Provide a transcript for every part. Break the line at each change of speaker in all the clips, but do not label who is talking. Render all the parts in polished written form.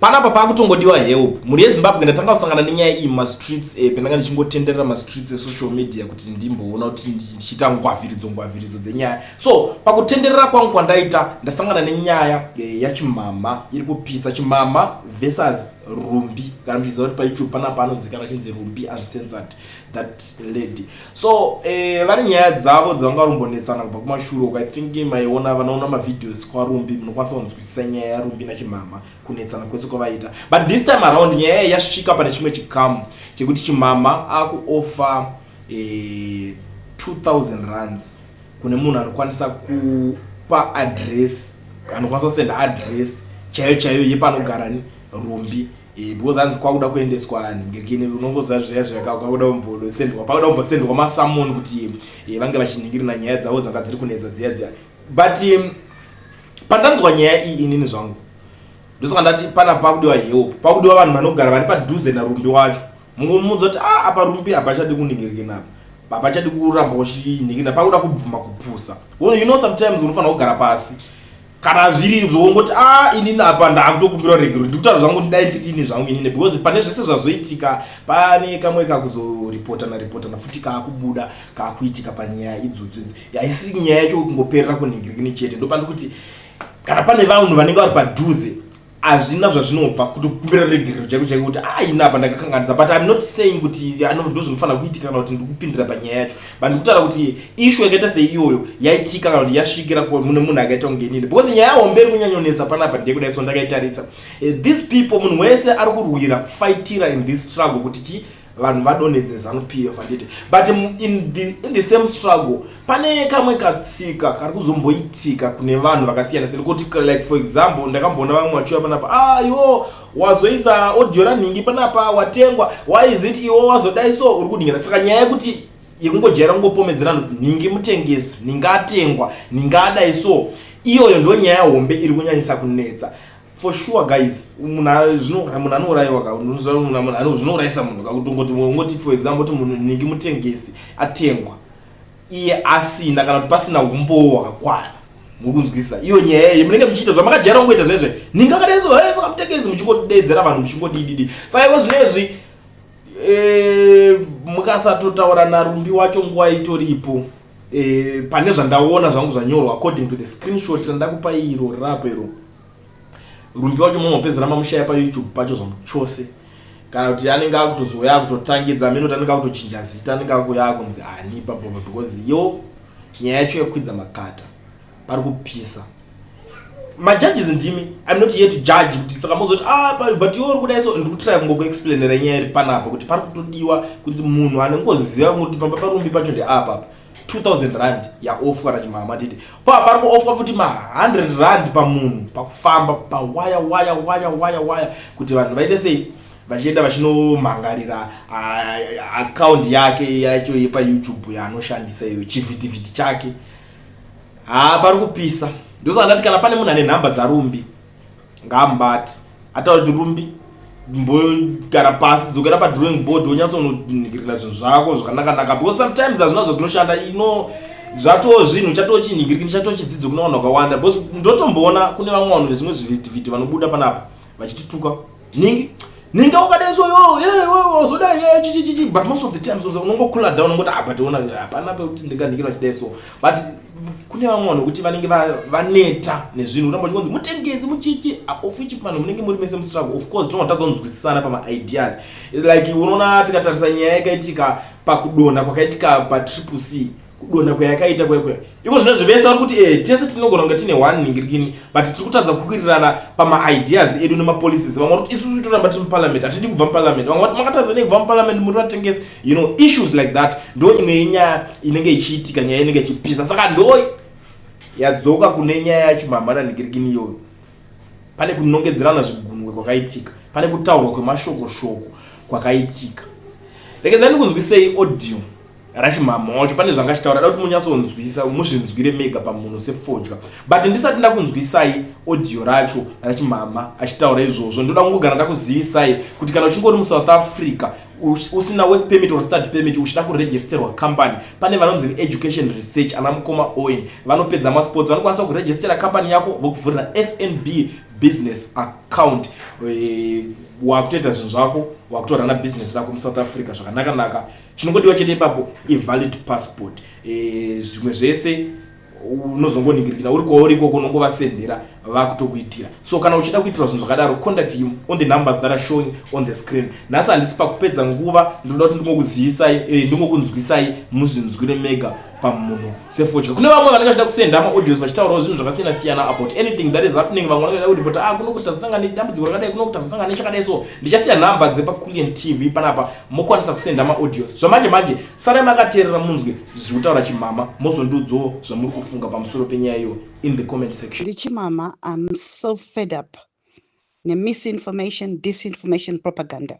Panapa paakutongodiwa help, mhuri yeZimbabwe. Ndatanga kusangana nenyaya iyi mumastreets, pendanga ndichingotenderera mastreets esocial media kuti ndimboona kuti ndichiita ngwavhiridzo ngwavhiridzo dzenyaya. So pakutenderera kwangu kwandaita, ndasangana nenyaya yaChimama iri kupisa, Chimama versus Rumbi. Kana muchiziva kuti paYouTube panapa anozivikanwa achinzi Rumbi Uncensored, that lady. So vane nyaya dzavo dzavanga rumbonetsana kubva kumashure uko. I think maiona, vanoona mavideos kwaRumbi, munokwanisa kunzwisisa nyaya yaRumbi naChimama, kunetsana kwese kwavaita. But this time around nyaya iyi yasvika pane chimwe chikamu chekuti Chimama akuoffer 2000 rands kune munhu anokwanisa kupa address, anokwanisa kusenda address chaiyo chaiyo yepanogara Rumbi, because hanzi kwakuda kuendeswa nhingirikini. Unongoziva zviya zvakakuda kumbosendwa, pakuda kumbosendwa masummons kuti vange vachinhingirina nyaya dzavo dzanga dziri kunetsa dziya dziya. But pandanzwa nyaya iyi inini zvangu, ndosaka ndati pana pakudiwa help, pakudiwa vanhu vanogara vari padhuze naRumbi wacho. Mungomudza kuti, "Ah, apa Rumbi hapachadi kunhingirikina, apa hapachadi kuramba uchinhingirina, pakuda kubvuma kupusa." Sometimes unofanira kugara pasi kana zviri zvongoti, "A, ah, inini apa ndakutokumbira regero." Ndikutaura zvangu, dai nditini zvangu inini, because pane zvese zvazoitika, pane kamwe kakuzoripotana ripotana futi kaakubuda, kaakuitika panyaya idzodzo idzi. Haisi nyaya yacho kungoperera kunhingirikini chete. Ndopandi kuti kana pane vanhu vanenge vari padhuze, hazvina zvazvinobva kuti kukumbira regerero chaiko chaiko kuti, "A, ini apa ndakakanganisa." But I'm not saying kuti ndo zvinofanira kuitika kana kuti ndikupindira panyaya yacho, but ndikutaura kuti issue yakaita seiyoyo yaitika kana kuti yasvikira mune munhu akaita kunge inini, because nyaya hombe iri kunyanyonetsa panapa ndeyekudai. So ndakaitarisa, these people, munhu wese ari kurwira kufaitira in this struggle kuti chi vanhu vadonhedze ZANU PF, handiti? But in the same struggle pane kamwe katsika kari kuzomboitika kune vanhu vakasiyana siyana, kuti like, for example, ndakamboona vamwe vachiuya panapa, "Ah, iwo wazoisa audio ranhingi panapa, watengwa. Why is it iwo wazodai so uri kudingana?" Saka nyaya yekuti yekungojaira kungopomedzerana kuti nhingi mutengesi, nhingi atengwa, nhingi adai so, iyoyo ndo nyaya hombe iri kunyanyisa kunetsa. For sure, guys, munhu anourayiwa ka, zvinourayisa munhu kakutongoti ungoti, for example, kuti munhu nhingi mutengesi, atengwa, iye asina kana kuti pasina umbowo hwakakwana. Muri kunzwisisa iyo nyaya iyi? Munenge muchiita zvamakajaira kungoita zvezve, nhingi akadai so, saka mutengesi, muchingodedzera vanhu, muchingodididi. Saka iko zvinezvi mukasatotaura naRumbi wacho nguva itoripo, pane zvandaona zvangu zvanyorwa according to the screenshot randakupa iro rirapo iro, Rumbi wacho mumopedzera mamushaya paYouTube pacho zvamuchose, kana kuti anenge akutozouya akutotangidza amene kuti anenge akutochinja zita, anenge akuya akunzi ani papopa, because yo nyaya yacho yakwidza makata, pari kupisa. Majudges ndimi. I'm not here to judge kuti saka mozoti, "Ah, but iwe uri kudai so." Ndiri kutry kungokuexplainera nyaya iri panapa kuti pari kutodiwa kunzi munhu anengoziva kuti pamba paRumbi pacho ndeapa apa, 2000 rand yaofferwa naChimama titi pa pari kuofferwa futi ma100 rand pamunhu pakufamba pawaya waya waya waya waya kuti vanhu vaite sei, vachienda vachinomhangarira account yake yacho yepaYouTube yaanoshandisa iyo, chivhitivhiti chake. Ha, pari kupisa. Ndosaka ndati kana pane munhu ane nhamba dzaRumbi, ngaamubati ataura kuti, "Rumbi, mbogara pasi, dzokera padrawing board, wonyatsononingirira zvinhu zvako zvakanakanaka," because sometimes hazvina zvazvinoshanda ino zvatoo zvinhu chatochinhingirikini, chatochidzidzo kune vanhu vakawanda, because ndotomboona kune vamwe vanhu vezvimwe zvivhitivhiti vanobuda panapa vachitituka, "Ningi ningi wakadai so, yo wazodai chichichichi." But most of the times unongocoola down, ungoti, "Ah, but ona, hapana pekuti ndinganhingirwa chidai so." But kune vamwe vanhu kuti vanenge vaneta nezvinhu, kuramba uchikonzi mutengesi, muchichi, of which vanhu munenge muri mese mustruggle. Of course tinotadza kunzwisisana pamaideas. Like unoona tikatarisa nyaya yakaitika pakudonha kwakaitika paTriple C, kudonha kwayakaita kwekwe iko zvino, zvivese vari kuti tese tinogona kunge tine one ningirikini, but tiri kutadza kukwirirana pamaideas edu nemapolicies. Vamwe vari kuti, "Isusu toramba tiri muparliament, hatidi kubva muparliament." Vamwe vati, "Makatadza nei kubva muparliament, muri vatengesi?" Issues like that. Ndo imwe yenyaya inenge ichiitika, nyaya inenge ichipisa. Saka ndo yadzoka kune nyaya yaChimama nanhingirikini iyoyo. Pane kunongedzerana zvigunwe kwakaitika, pane kutaurwa kwemashoko shoko kwakaitika. Regedzai ndikunzwisei audio raChimama wacho, pane zvanga chitaura, da kuti munyatsonzwisa, muzvinzwire mega pamunhu sefodya. But ndisati ndakunzwisai audio racho raChimama achitaura izvozvo, ndoda kungogara ndakuzivisai kuti kana uchingori muSouth Africa, usina work permit or study permit, uchida kuregisterwa company, pane vanonzi Education Research, ana mukoma Owen vanopedza masports, vanokwanisa kuregistera company yako, vokuvhurira FNB. business account. Wakutoita zvinhu zvako, wakutorana business rako muSouth Africa zvakanaka-naka. Chinongodiwa chete ipapo ivalid passport. Zvimwe zvese unozongoningirikina uri kwauri ikoko, unongovasendera vakutokuitira. So kana uchida kuitirwa zvinhu zvakadaro, contact him on the numbers that are showing on the screen. Nhasi handisi pakupedza nguva, ndinoda kuti ndingokuzivisai, ndingokunzwisai muzvinzwire mega pamunhu sefodya. Kune vamwe vanenge vachida kusenda maaudios vachitaurawo zvinhu zvakasiyana siyana about anything that is happening. Vamwe vanenge vachida kuripota, ah, kuno kuti tazosangana nedambudziko rakadai, kuno kuti tazosangana nechakadai. So ndichasiya nhamba dzepaKulian TV panapa, mokwanisa kusenda maaudios. Zvamanje manje, sarai makateerera munzwe zviri kutaura Chimama, mozondiudzawo zvamuri kufunga pamusoro penyaya iyo in the comment section.
Ndichimama, I'm so fed up nemisinformation, disinformation, propaganda.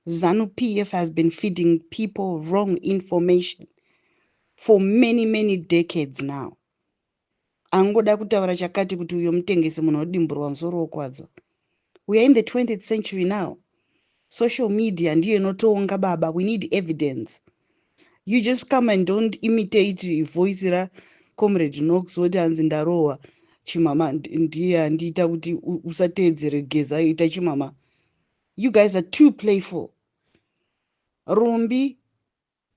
ZANU PF has been feeding people wrong information for many, many decades now. Angoda kutaura chakati kuti uyo mutengesi, munhu odimburwa musoro wokwadzo. We are in the 20th century now. Social media ndiyo inotonga baba. We need evidence. You just come and don't imitate voice racomrade Knox woti hanzi ndarohwa. Chimama ndiye andiita kuti usateedzere Geza, ita Chimama. You guys are too playful. Rumbi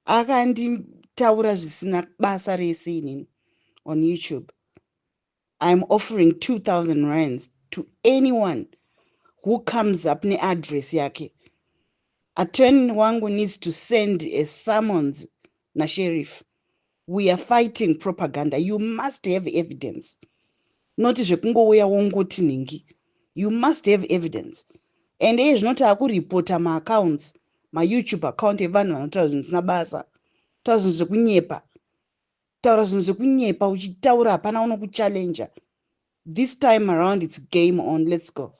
akanditaura zvisina basa rese inini on YouTube. I'm offering 2000 rands to anyone who comes up neaddress yake. Attorney wangu needs to send a summons nasheriff. We are fighting propaganda. You must have evidence, not zvekungouya wongoti nhingi. You must have evidence. And iye zvino taakuripota maaccounts, maYouTube account evanhu vanotaura zvinhu zvisina basa, taura zvinhu zvekunyepa, taura zvinhu zvekunyepa uchitaura, hapana unokuchallenja. This time around it's game on. Let's go.